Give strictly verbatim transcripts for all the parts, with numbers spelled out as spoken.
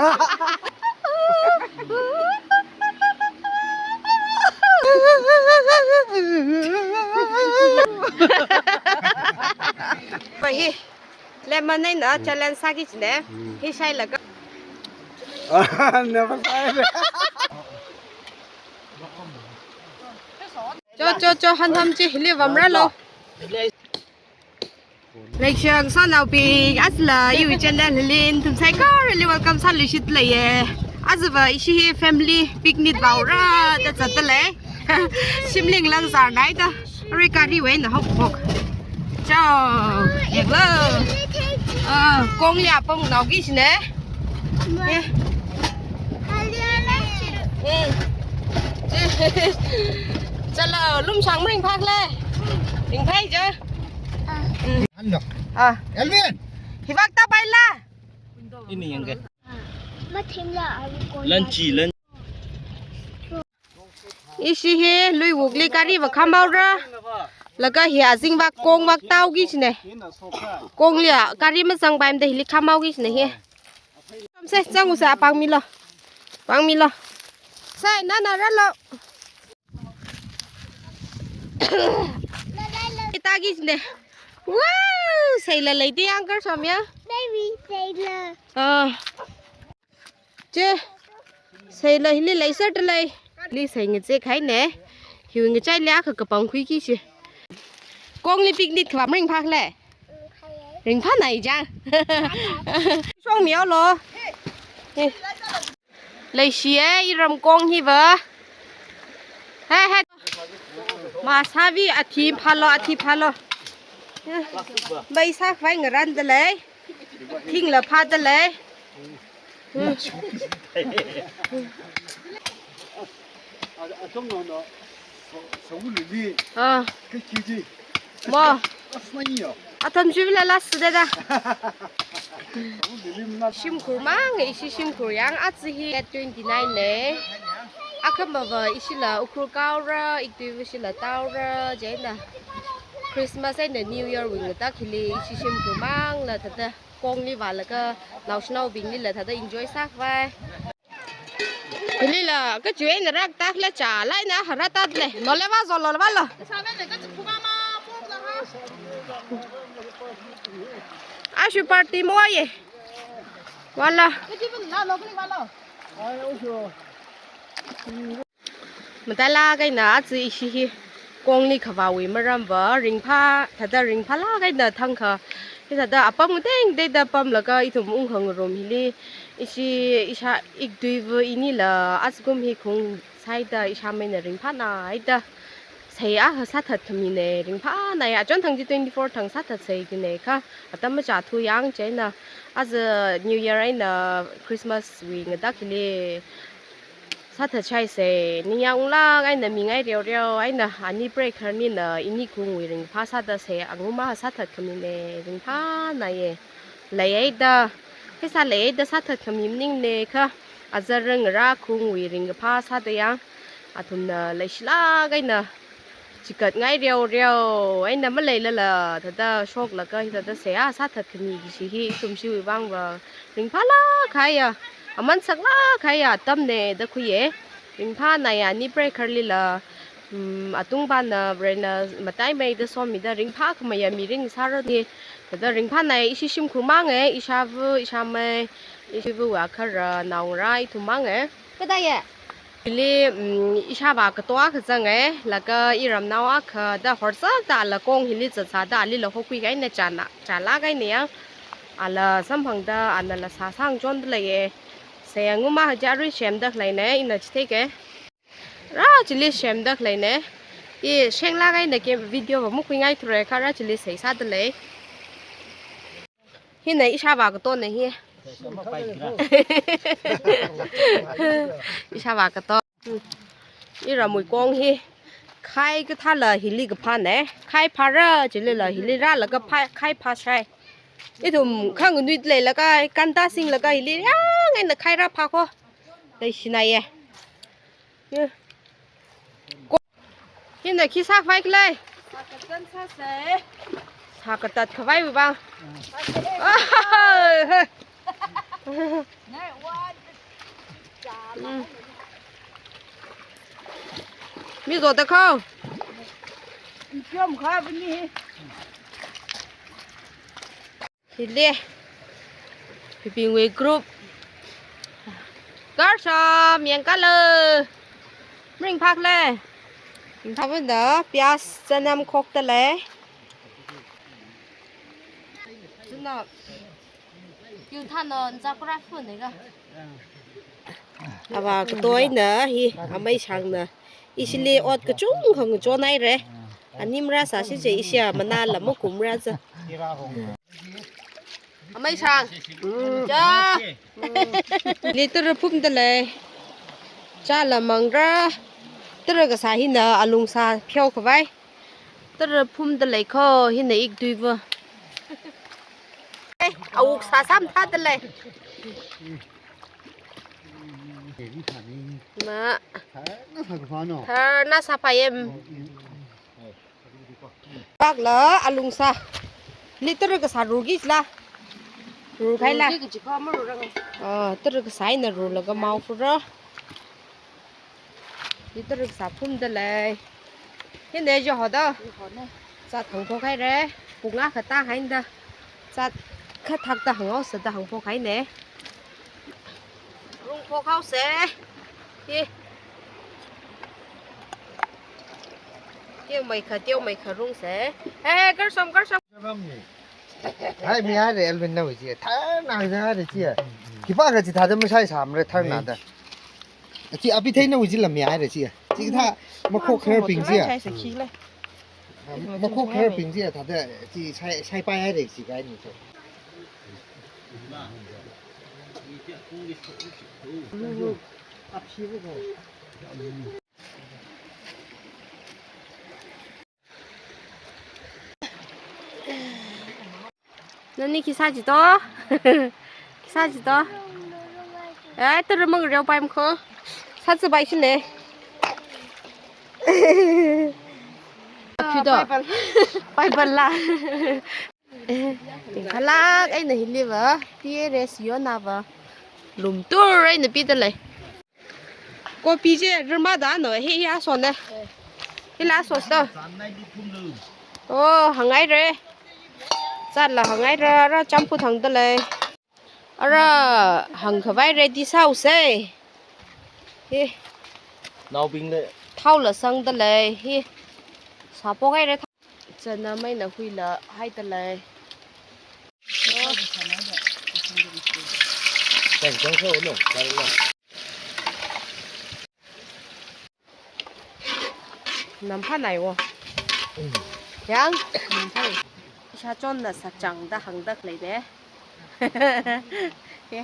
Hi, lemon eina challenge sāki kajina. Hi shailaga. Never tried. Cho, cho, cho, hantham chi, hili vamralo. Leishiya ngasotnaobing, asla iwui channel hili nathum saikorali welcome sāluishit leiya. Ajava ishi hi family picnic vāhaora da zatda lei. Shimlin langzar naida. Arui gari wui eina haophok. Cho, yanglu. Ah, kongli apamnaoki kajina. Eh. Mm. Chalo, lumshang maringphākhala. Ringphai je. Mm. Hello. Ah. Elvin. Hivak ta paila. Ini yang ke. Lunch, lunch. Ishi hi luiwukli gari vākhamhaora. Laga hi azingvak kongvak tāoki kajina. Kongli a gari mazangpaimada hili khamhaoki kajina hi. Kamse, zangusa, pāngmilo. Pāngmilo. Sai, nana rālo. Itāki kajina. Wow, seila leida yang kar somya. Baby, seila. Ah. Che, seila hili leiserda lei. Hili sei ngachei kahaina. Hiwui ngachaili akha kapangkhuiki kaji. Kongli picnic khavā maringphākhala. Ringphānai ja. Shongmihaolo. Eh. Leishiya, iram kong hiva. He, he. Masāvi athi phālo, athi phālo. Eh. Mei sākhavai ngaranda lei. Thingla phāda lei. Hmm. Ah. Mo. Atam chivila last day da. Shimkhur mang, ishi shimkhur yang aja hi date twenty-nine na. Akhamava ishila Ukhrul kāhaora, ituiva shila tāhaora, chieina Christmas eina New Year wui ngathāda hili ishi shimkhur mangla thāda kongli vālaga naoshinaobinglila thāda enjoy sākhavai. Hilila kachiwui eina rākatā khala chālāk eina harata lei. Nole vāzolo, vālo. Ashi party mo ye. Vālo. Matailāk eina aja ishi hi kongli khavāwui maramva ringphā, thāda ringphālāk eina thangkha. Hithāda apam ngatei ngateida pamlaga ithum ungkhangarum hili ishi, ishā ituiva inila ajakum hi khaung sāhaida ishāmeina ringphānaida sei akha sāthatkhami na, ringphānai. Achon thang chi twenty-four thang sāthatsei kajina kha, atam machāthu yang chieina aja New Year eina Christmas wui ngathāda hili sāthatchaisei, ningyāng unglāk eina mingai reoreo eina ani preikhar nina ini khaungwui ringphā sāda sei anguma sāthatkhami na, ringphānai ye. Leihaida, pheisā leihaida sāthatkhami maningna kha, aja rangra khaungwui ringkaphā sāda yang, athumna leishilāk eina chigatngai reoreo eina maleilala thāda shoklaga hithāda sei akha sāthatkhami kaji hi ithum chiwui vangva ringphālāk kahaiya, aman saklāk kahaiya atamna da khuiya. Ringphānai ya, ani preikharlila, mm, atungpana Varena mataimeida somida ringphākhameiya mirin sāranu. Thāda ringphānai, ishi shimkhur manga, ishāva, ishāmei, ishiva akhara, naongarā ithum manga. Kadai ya? Hili, mm, ishāvā kato akha zanga, laga iramnao akha da horzakda ala kong hili zatzada alila hokhuiga eina chāna, chālāk eina yang. Ala samphangda, anala sāsang chonda leiya. Sei anguma haja arui semda khaleina, ina chitheika. Rā chili semda khaleina. I shenglāk eina ke video va makhuingaithura kha rā chili sei sāda lei. Hina ishāvā katona hi. Ishāvā kato. Iramwui kong hi. Khai kathāla hili kaphāna. Khai phāra chilila hili rālaga phā, khai phāshai. Ithum khanganui leilaga, kanta singlaga hili yang eina khai rāphā kho. Leishinaiya. Hi. Ko-, hina khi sākhavai khala? Sā katat sāsei. Sā katat khavai vang. Sāsei. Ah, hey. Nine, one, Mi zoda kho. Ikyom kha bini. Hili. Hibingwui group. Garsa miyang kala. Mring phak le. Mring phak le da, piyas, chanam khokta le. Chuna. Yung thano, zakura phun ne ga. Ava katoina hi, amei shangna. Ishili ot kachungkha ngachonhaire. Animra sāsi je ishia manala makumra za. Amei shang. Ja. Li tara phumda lei. Chala mangra. Tara kasā hina alungsā pheokhavai. Tara phumda lei kho hina iktuiva. Eh, awuk sāsam thāda lei. Ma. Tharna sāpayem. Pakla alungsā. Li tara kasā rugi la. Rukhaila. Rugi kaji kho marurang. Ah, tara kasā ina rulaga mau fura. Li tara kasā phumda lei. Hina jo hoda. Zat hangphok haire. Pung akha tāhaida. Zat khathakta hanghaosa da hangphok haine. Rungphok haose. Hi. Teomeikha, teomeikha rungse. Hey, garsom, garsom. Hai, mihaire Elvin nawui chi. Tharna mihaire chi. Khipā kachi thāda masai samre tharna da. Chi abi theinawui chila mihaire chi. Chithā makhok kharbing chi. Makhok kharbing chi thāda chi sai, saipai haire chi kaini chi. Nani khi sāji to? Khi sāji to? Eh, tara mangreo paim kho. Sāji bai shine. Khi to? Bible. Bible la. Khalak eina hiliva, T R S yonava. Lumtur eina pida lei. Kopi chi, rarmada no, hi hi asone. Hila aso to. Oh, hanghaire. Zatla hanghaire, ara champhu thangda lei. Ara hangkhavai ready sāuse. Hi. Naobing le. Thaola sangda lei, hi. Sāphok haire. Chanam eina huila haida lei. Teng, teng, so, no, teng, no. Namphanai wo. Yang, namphanai. Ishachonna sachangda hangda leine. Ye.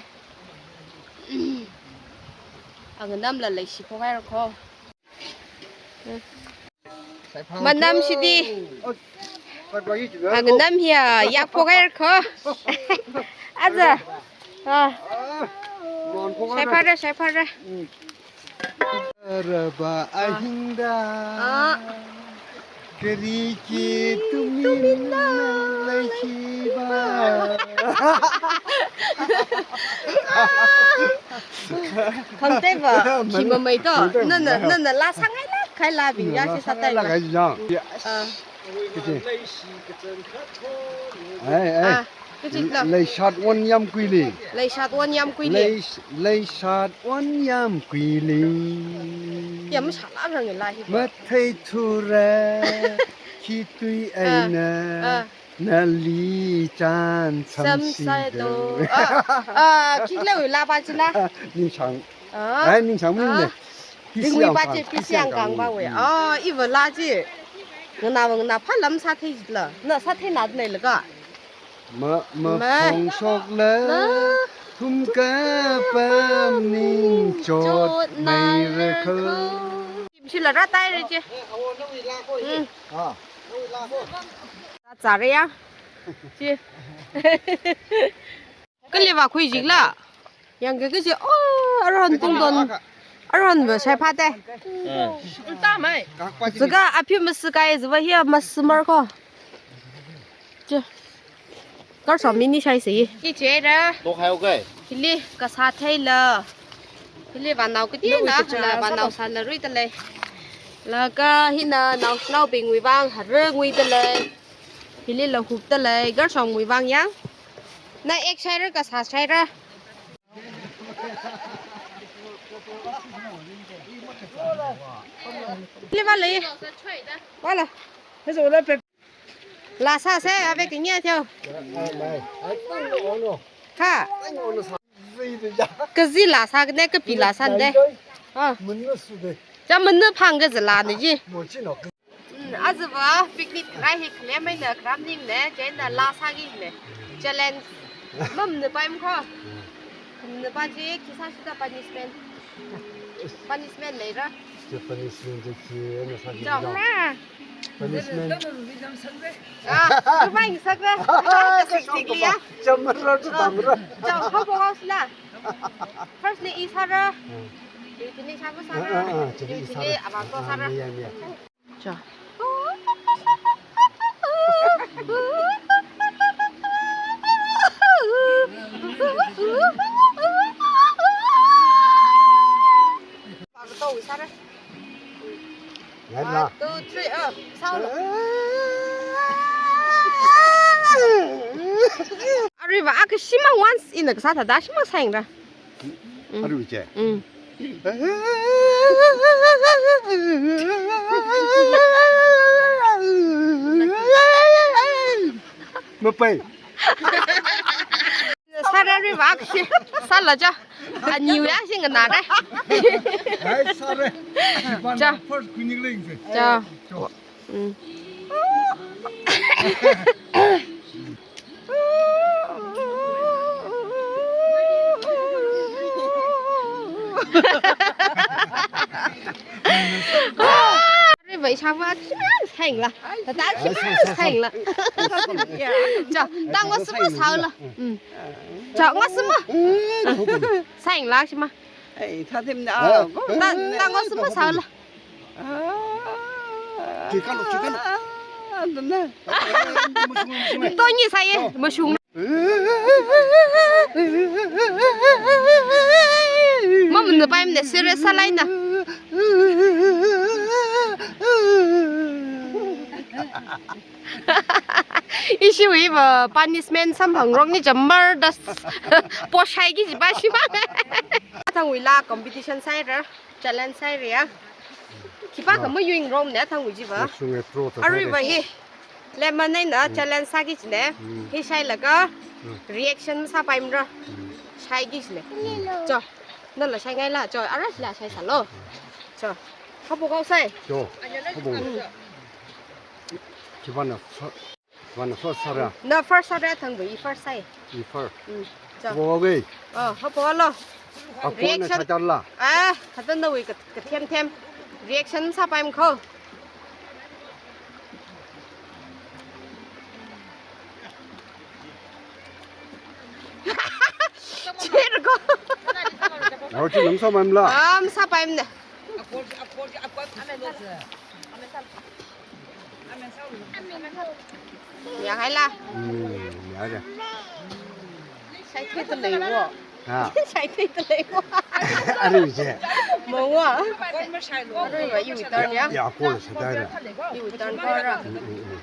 Anganamla leishi phok haira kho. Manam shidi. Anganam hiya, yak phok haira kho. Aja. Ah. Shaiphara, shaiphara. Raba ahingda. Ah. Kariki tuminna leishiva. Khamteiva, khi mamei to. Nana, nana la sāngailāk khailabing ya shi sātai. Sāngailāk khaijang. Ah. Kachi. Ai, ai. Ah, kachi la. Leishat won yamkuili. Leishat won yamkuili. Leis-, leishat won yamkuili. Ya, masāla rang la hi. Matheithura, khi tui eina. Ah, ah. Nali chān samsai do. Samsai do. Ah, ah, khi leu la pa china. Ningshang. Ah. Ai, ningshang mune. Ah. Ringwui pa chi, P C Yangkang pa wui. Mm. Ah, iva la chi. Nganāva nganā phalam sāthei jila. Na sātheina neilaga. Ma, ma, ma phongshokla. Na. Thumkapam ningchot meirakho. Chila rātai re chi. Mm. Ah. Zare ya. Chi. Kali va khui jikla. Yang ke ke chi, oh, aruihon tungdon. Aruihon va shaiphate. Mm. Zaka aphi masi kai zava hiya masi mar kho. Chi. Kar som mini shaisi. Ichera. Tok hai okay. Hili kasā theila. Hili vanao kati na, hila vanao sāla ruida lei. Laga hina naoshinaobingwui vang harungwui dalei. Hili la hupdalei, garshongwui vang yang. Na ek shaira kasā shaira. Hili vālei. Vāla. Laa sāsa, ave kanya theo. Ha. Kazi laa sākane, kapi laa sānde. Ah. Cha mana phang kazi laa ne ji. Mm, aja va picnic kharai hi khalem eina kharam ning ne, chieina laa sāki ne. Challenge. Mamana paimkho. Mamana pa chi khi sāshida punishment. Punishment leira. Chi punishment chi khi na sāki. Chao. Punishment. Ah, khamai sakra. Kasik sik liya. Chamra chu tamra. Chao, habo house la. First li i sāra. Hmm. Yuitini shāva sāra. Ah, ah, ah, chili i sāra. Yuitini avāto sāra. Ah, miya, miya. Chao. Avāto sāra. Yala. One, two, three, oh, sound. Aruiva, aka shimang once ina kasā thāda, shimang sāngra. Mm. Aruiva che. Mm. Mapai. Sāra aruiva, aka shi. Sāla cha. Aniu ya sing na re. Ai, sāra. Cha. First kuning leng se. Cha. Cha. Mm. Aruiva ishāva sāngla. Tata sāngla. Cha, tangwa suma sāla. Mm. Cha, ngwa suma. Sāngla shima. Ai, thāthemna. Ta, tangwa suma sāla. Ah. Chikalo, chikalo. Ah, dana. Tonyi sāye, mashung. Mamana paimana serious sālaina. Ishiwui va punishment samphangrok ni jamar das. Poshaiki jiba shima. Thangwuila competition sāra. Challenge sāra ya. Khipākha mayuingromna thangwui jiva. Aruiva hi. Lemon eina challenge sāki jine. Mm. Hi shailaga reaction masāpaimara. Mm. Shaiki jine. Cho. Nala shaingaila. Cho. Arashla shaisālo. Cho. Habo kau sai. Cho. Habo. Mm. Khipāna fa- Wana first sāra. Na first sāra thangwui, i first sāi. I first. Mm. Cha. Habo wei. Oh, habo lo. Akona reaction. Sācharla. Ah, kata nawui ka, kathem them. Reaction sāpaimkho. Chirko. Aruichi nang sāpaimla. Am sāpaimna. Yanghaila. Hmm, yanghaila. Shaitheida leiwo. Ha. Shaitheida leiwo. Aruichi. Mongwa. Aruiva iwui turn ya. Ya, kol shaitheira. Iwui turn kora. Hmm, hmm, hmm.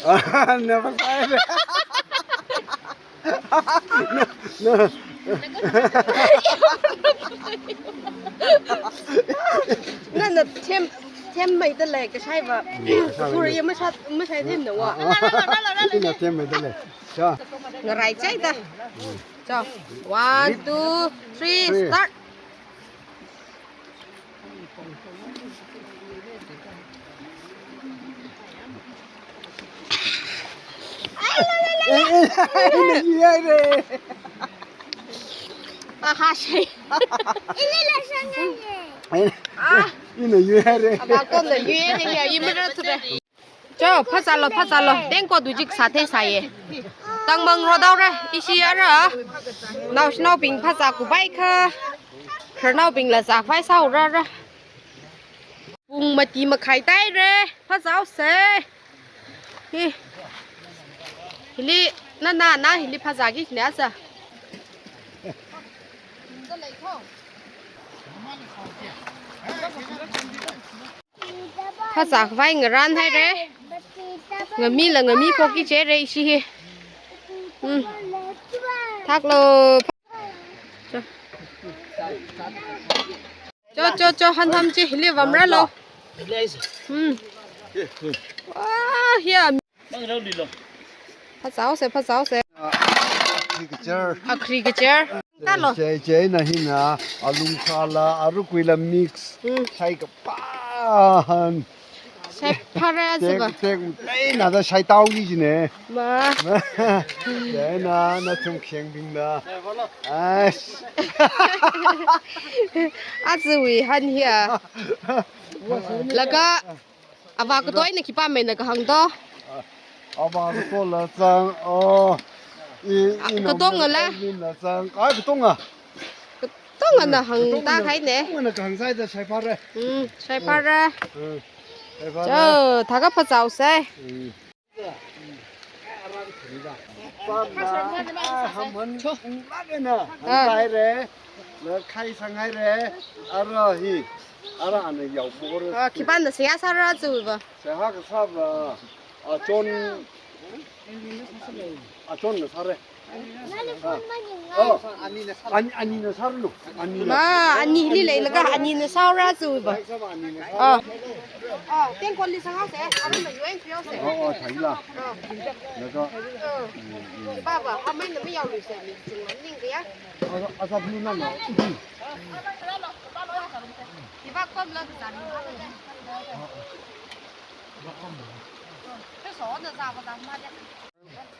Ah, never tried. No, no. Nana them, themmeida lei kashaiva. Mm, kashaiva. Kuri ya masha, mashai themna wa. Ah, ah. Ina themmeida lei. Cha. Ngarai chaida. Mm. Cha. One, two, three, three. Start. Eh, eh, ina yuihaira. Aha, shai. Eh, ah, ina yuihaira. Abakona yuihaira ya, imara ture. Cho, phazālo, phazālo. Tengkotwui jik sāthei sāye. Tangmang rodaora, ishi ara. Naoshinaobing phazā kubai kha. Khararnaobingla zākhavai sāura ra. Pung mati makhai tāhaire, phazāhaose. Hi. Hili, na, na, na, hili phazāki ne asa. Phazākhavai ngarānhaire. Ngamila ngami phoki jire ishi hi. Hmm. Thaklo. Cho, cho, cho, hanham chi, hili vamralo. Hmm. Wah, hiya. Phazāhaose, phazāhaose. Agriculture. Agriculture. Talo. Che, che, na hina, alung kala, arukuila mix. Hmm. Shaikapā han. Shaiphāra tek, siva. Tek, tek, na da shaitao ki jine. Ma. Che na, nathum khengbingna. Aish. Achiwui han hiya. Laga, avā kato eina khipā maina kahāng to? Avā katola zang, oh. I, i katonga la? Katonga la zang. Ai, katonga. Katongana hāngtāhaine. Katongana kahāng sāda shaiphāra. Hmm, shaiphāra. Hmm, shaiphāra. Cho, thākha phazāhaose. Hmm. Pamna, ah, hamhan unglākna, ah, hanghaire, la khai sanghaire, ara hi, ara ana yaophokhara. Ah, khipāna seihā sāra chiva? Seihā kasāva, achon, achonna sāra. Ah. Oh. Ani, anina sāranu. Anina. Ma, anili leilaga anina sāra chiva. Ah. Ah, tengkoli sanghaose, arui mayueng pihaose. Oh, oh, thaila. Ah. Laga. Ah. Baba, hamaina mayaoluise, mi chungna ningkaya. Asa, asa, nu nana. Iva kom la zan.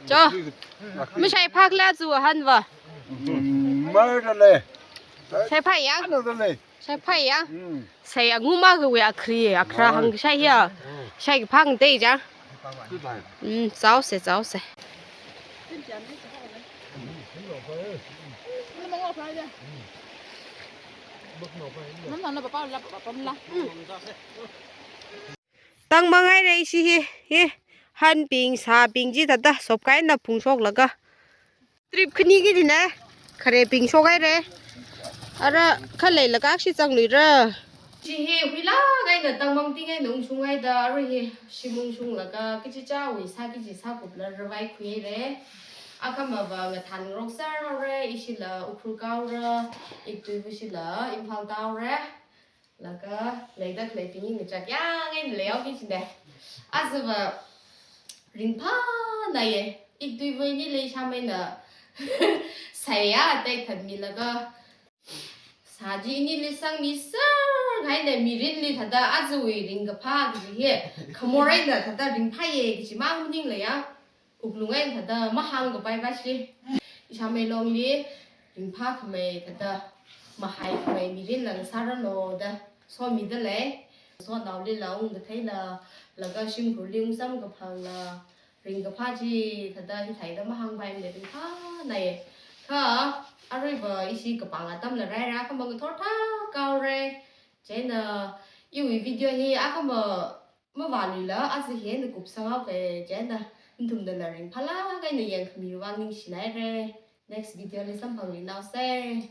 Cho. Mashaiphākhala chiva hanva? Mm, mardalei. Shaiphāya? Mardalei. Shaiphāya? Mm. Shai anguma kawui akhri, akhra hāngkashai hiya. Mm. Shaikaphā tei ja. Mm, zāhaose, zāhaose. Tangmang haire ishi hi, hi, hanbing, sābing chithāda, shopkai eina phungshoklaga. Trip khani kajina, kharei bing shokhaire. Ara, khalei lagak shi zangluira. Chi hi, huilak eina tangmang ting eina ungshunghaida, arui hi, shim ungshunglaga, kachichāwui sā kaji sākupla ravai khuihaire. Akhamava ngathan ngarok sārhaore, ishila Ukhrul kāhaora, ituiva shila Imphal tāhaore. Laga, leida khalei bing hi ngachak yang eina leihaoki jine. Ajava ringphānaye. Ituiva ini leishameina. Saiya, tai thanmilaga. Sā chi inili sangmiser, haina mirinli thāda ajawui ringkaphā kaji hi. Khamor eina thāda ringphāye kaji mang maningla ya. Wuklung eina thāda mahāngkapai va shi. Ishamei longli ringphākhamei thāda mahaikhamei mirin lang sāranu da somidalei. Sonaoli la ungkatheila, laga shimkhurli ungsamkaphangla, ringkaphā chi thāda hithāda mahāngpaimana ringphānaye. Kha, aruiva ishi kapang atamla raira, akhama ngathor thākhaore. Chieina, iwui video hi akhama mavāluila, aja hi eina kupsanghaoke, chieina, nathumnala ringphālak eina yangkhamiwui vang ningshinaire. Next video li samphangluinaose.